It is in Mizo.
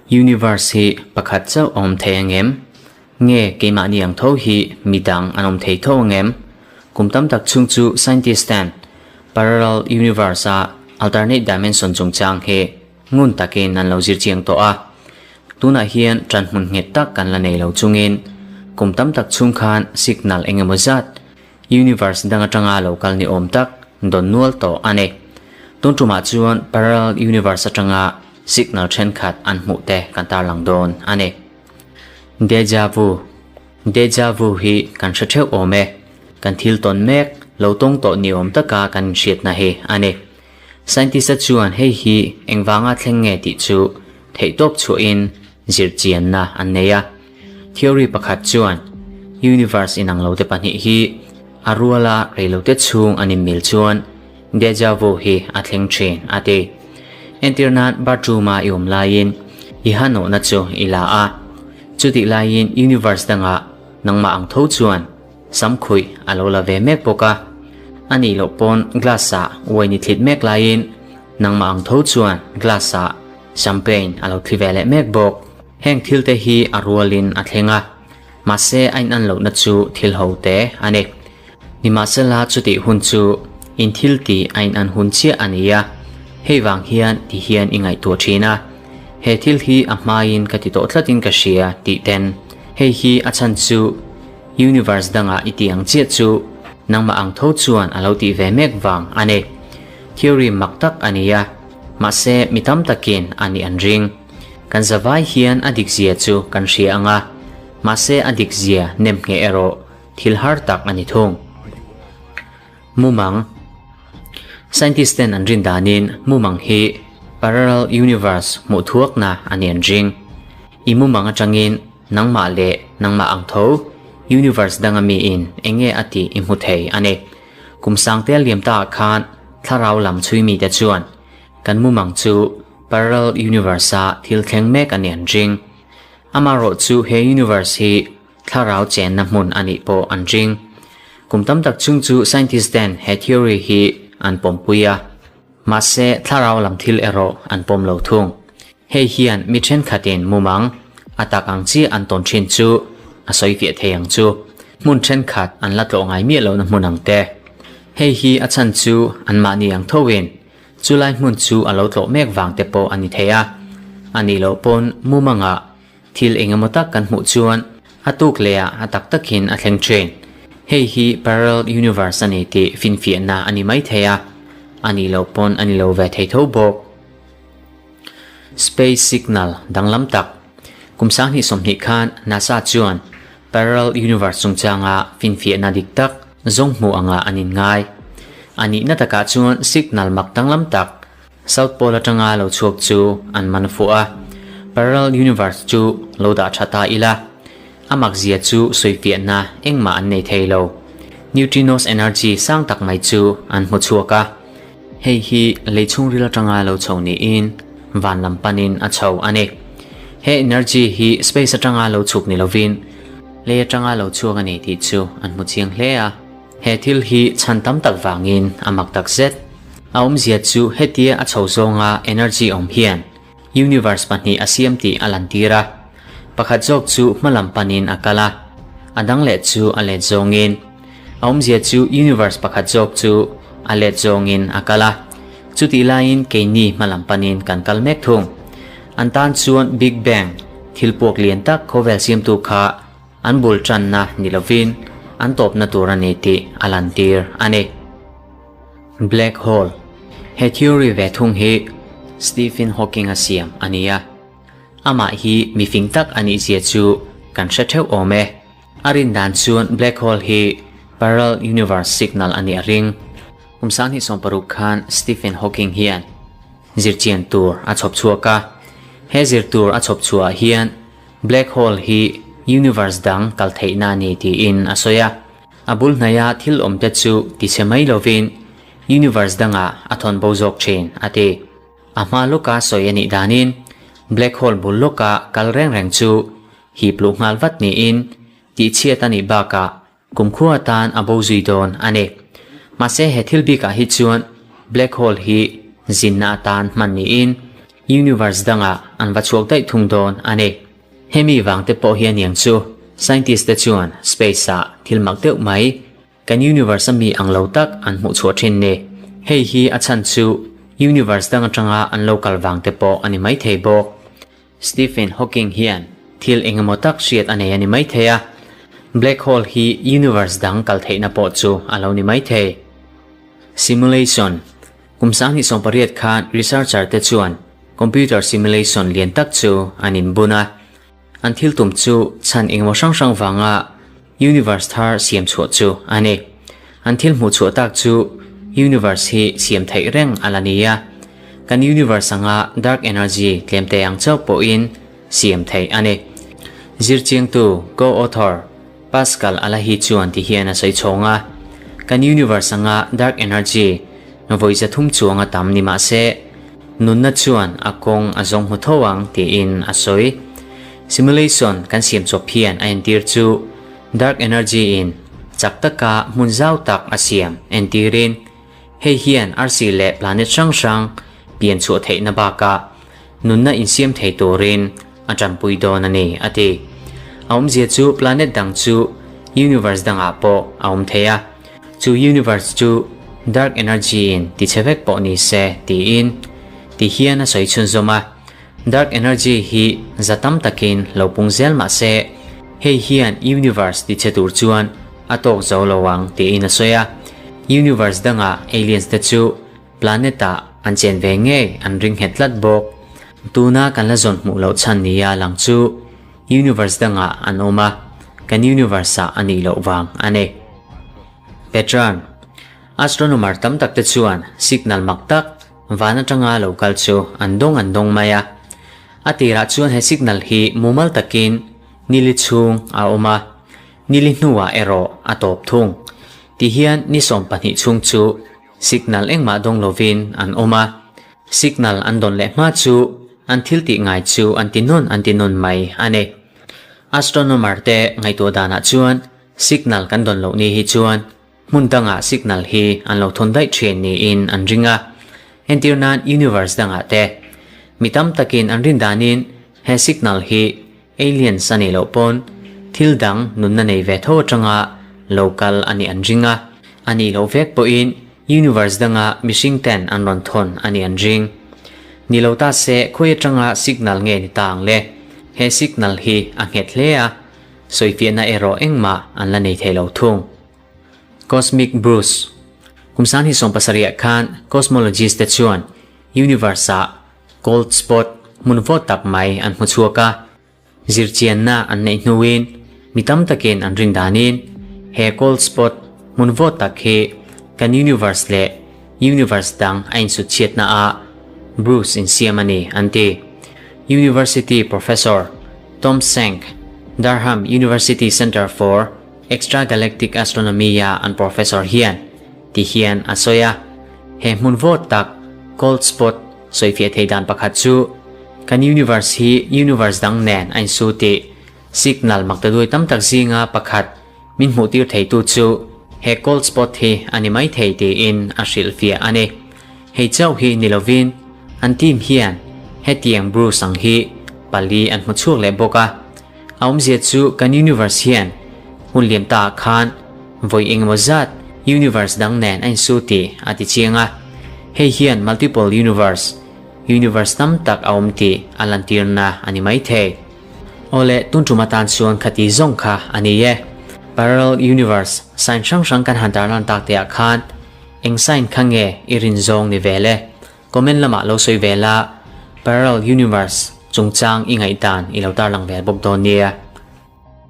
Universe hi pakhat chauh a awm thei ang em? Nge keimahni ang tho hi midang an awm thei tho ang em? Kum tam tak chhung chu scientist ten parallel universe a alternate dimension chungchang hi ngun takin an lo zir chiang tawh a. Tunah hian ṭanhmun nghet tak kan la nei lo chungin kum tam tak chhung khan signal eng emaw zat Universe dang atanga lo kal ni awm tak dawn nual tawh a ni. Tun tumah chuan parallel universe atanga signal thenkhat an hmuh te kan tarlang dawn a ni. Deja vu Deja vu hi kan hre theuh awm e. Kan thil tawn mek lo tawng tawh ni awm taka kan inhriatna hi a ni. Scientist-a chuan hei hi engvanga thleng nge tih chu theihtawp chhuahin zirchianna an nei a. Theory pakhat chuan universe inang lote pahnih hi a ruala reilote chhung an inmil chuan deja vu hi a thleng thin a ti. Entir nan bathroom-a i awm laiin i hanawhna chu i la a, chutih laiin universe dangah nangmah ang tho chuan samkhuih a lo la ve mek bawk a. A nih loh pawn glass-ah wine i thlit mek laiin nangmah ang tho chuan glass-ah champagne a lo thli ve leh mek bawk. Heng thil te hi a rualin a thleng a, mahse a inan lohna chu thil ho te a ni. Nimahsela chutih hun chu in thil tih a inan hun chiah a ni a, hei vang hian ti hian i ngaihtuah thin a, he thil hi a hmain ka ti tawh tlatin ka hria tih ten hei hi a chhan chu universe dangah i tih ang chiah chu nangmah ang tho chuan a lo tih ve mek vang a ni. Theory mak tak a ni a, mahse mi tam takin a nih an ring. Kan zavai hian a dikzia chu kan hria ang a, mahse a dikzia nem ngheh erawh thil har tak a ni thung. Mumang Scientist ten an rin danin mumang hi parallel universe hmuh thuakna a ni an ring. I mumang atangin nangmah leh nangmah ang tho universe danga miin eng nge a tih i hmu thei a ni. Kum sangte liam ta ah khan thlarau lam chhui mite chuan kan mumang chu Parallel universe-a thil thleng mek a ni an ring. Amaherawh chu he universe hi thlarau chenna hmun a nih pawh an ring. Kum tam tak chhung chu scientist ten he theory hi an pawmpui a, mahse thlarau lam thil erawh an pawm lo thung. Hei hian mi thenkhatin mumang a tak ang chiah an tawn thin chu a sawi fiah thei ang chu. Hmun thenkhat an la tlawh ngai miah lohna hmun ang te. Hei hi a chhan chu anmahni ang thoin Chulai hmun chu a lo tlawh mek vang te pawh a ni thei a, a nih loh pawn mumangah thil eng emaw tak kan hmuh chuan a tuk leh ah a tak takin a thleng thin. Hei hi parallel universe a ni tih finfiahna a ni mai thei a, a nih loh pawn a ni lo ve thei tho bawk. Space signal danglam tak Kum 2020 khan NASA chuan parallel universe chungchanga finfiahna dik tak zawng hmuh anga an inngai. A nihna takah chuan signal mak danglam tak South Pole atanga lo chhuak chu an man fuh a. Parallel universe chu lo dah tha ta ila, a makzia chu sawifiahna engmah an nei thei lo. Neutrinos energy sang tak mai chu an hmu chhuak a. Hei hi lei chhungril atanga lo chho niin van lam panin a chho a ni. He energy hi space atanga lo chhuk ni lovin lei atanga lo chhuak a ni tih chu an hmu chiang hle a. He thil hi chhan tam tak vangin a mak tak zet. A awmzia chu hetia a chho zawnga energy awm hian universe pahnih a siam tih a lantir a. Pakhat zawk chu hmalam panin a kal a, a dang leh chu a let zawngin. A awmzia chu universe pakhat zawk chu a let zawngin a kal a, chutih laiin keini hmalam panin kan kal mek thung. An tan chuan Big Bang, thil puak lian tak khawvel siamtu kha an bul tanna ni lovin an tawpna tur a ni tih a lantir a ni. Black Hole, He theory ve thung hi Stephen Hawking a siam a ni a. Amah hi mi fing tak a nih zia chu kan hre theuh awm e. A rin dan chuan black hole hi parallel universe signal a nih a ring. Kum 2016 khan Stephen Hawking hian zirchian tur a chhawp chhuak a. He zir tur a chhawp chhuah ah hian black hole hi universe dang kal theihna a ni tiin a sawi a. A bul hnaia thil awmte chu tichhe mai lovin universe dangah a thawn bo zawk thin, a ti. A hma lawka sawi a nih danin black hole bul lawka kal reng reng chu hip luh nghal vat niin tihchhiat a nih bakah kumkhua atan a bo zui dawn a ni. Mahse he thil bikah hi chuan black hole hi zinna atan hman niin universe dangah an va chhuak daih thung dawn a ni. Hemi vang te pawh hi a niang chu scientist te chuan space ah thil mak deuh mai kan universe a mi ang lo tak an hmuh chhuah thin ni. Hei hi a chhan chu universe dang atanga an lo kal vang te pawh a ni maithei bawk. Stephen Hawking hian thil engemaw tak hriat a nei a ni maithei a, black hole hi universe dang kal theihna pawh chu a lo ni maithei. Simulation, Kum 2018 khan researcher te chuan computer simulation lian tak chu an inbun a, an thil tum chu chhan engemaw hrang hrang vanga universe thar siam chhuah chu a ni. An thil hmuh chhuah tak chu universe hi siam theih reng a la ni a, kan universe anga dark energy tlem te ang chauh pawhin siam theih a ni. Zirchiangtu co-author Pascal Alahi chuan ti hian a sawi chhawng a, Kan universe anga dark energy vawi 300 chuang a tam ni mah se, nunna chuan a kawng a zawng hmu tho ang tiin a sawi. Simulation kan siam chawp hian a entir chu dark energy in chak taka hmun zau tak a siam entirin hei hian arsi leh planet hrang hrang pian chhuah theihna bakah nunna insiam thei turin a tanpui dawn a ni, a ti. A awmzia chu planet dang chu universe dangah pawh a awm thei a, chu universe chu dark energy in ti chhe vek pawh ni se tiin ti hian a sawi chhunzawm a. Dark energy hi za tam takin lo pung zel mah se, hei hian universe ti chhe tur chuan a tawk zo lo ang tiin a sawi a. Universe dangah aliens te chu Planet-ah an chen ve ngei an ring nghet tlat bawk. Tuna kan la zawn hmuh loh chhan nia lang chu universe dangah an awm a, kan universe-ah a nih loh vang a ni. Pattern, Astronomer tam tak te chuan signal mak tak van atanga lo kal chu an dawng an dawng mai a. A tirah chuan he signal hi mumal takin nili chhung a awm a, nili hnuah erawh a tawp thung. Tihian ni 12 chhung chu Signal engmah dawng lovin an awm a, signal an dawn leh hma chu an thil tih ngai chu an ti nawn an ti nawn mai a ni. Astronomer te ngaihtuah danah chuan signal kan dawn loh ni hi chuan hmun dangah signal hi an lo thawn daih thin niin an ring a. Entir nan universe dangah te mi tam takin an rin danin he signal hi Aliens a nih loh pawn thil dang nunna nei ve tho atanga lo kal a nih an ring a, a nih loh vek pawhin universe danga mihring ten an rawn thawn a nih an ring. Ni lo ta se khawi atanga signal nge ni ta ang le? He signal hi a nghet hle a, sawifiahna erawh engmah an la nei thei lo thung. Cosmic Bruce Kum 2017 ah khan cosmologist te chuan universe ah Cold spot hmun vawt tak mai an hmu chhuak a, zirchianna an neih hnuin mi tam takin an rin danin he cold spot hmun vawt tak hi kan universe leh universe dang a insut chhiatna ah Bruce insiam a ni an ti. University Professor Tom Sank, Durham University Center for Extragalactic Astronomy-a an professor hian ti hian a sawi a, he hmun vawt tak cold spot sawifiah thei dan pakhat chu kan universe hi universe dang nen a insu tih signal maktaduai tam tak zinga pakhat min hmuh tir theitu chu he cold spot hi a ni mai thei tiin a hrilhfiah a ni. Hei chauh hi ni lovin an team hian hetiang Bruce ang hi pali an hmu chhuak leh bawk a. A awmzia chu kan universe hian hun liam ta ah khan vawi engemaw zat universe dang nen a insu tih a ti chiang a. Hei hian multiple universe, universe tam tak a awm tih a lantirna a ni maithei. Awle, tun tum atan chuan khati zawng kha a ni e. Parallel universe sign hrang hrang kan han tarlan tak te ah khan eng sign kha nge i rin zawng ni vel e? Comment lamah lo sawi ve la, Parallel Universe chungchang i ngaihdan i lo tarlang vel bawk dawn nia.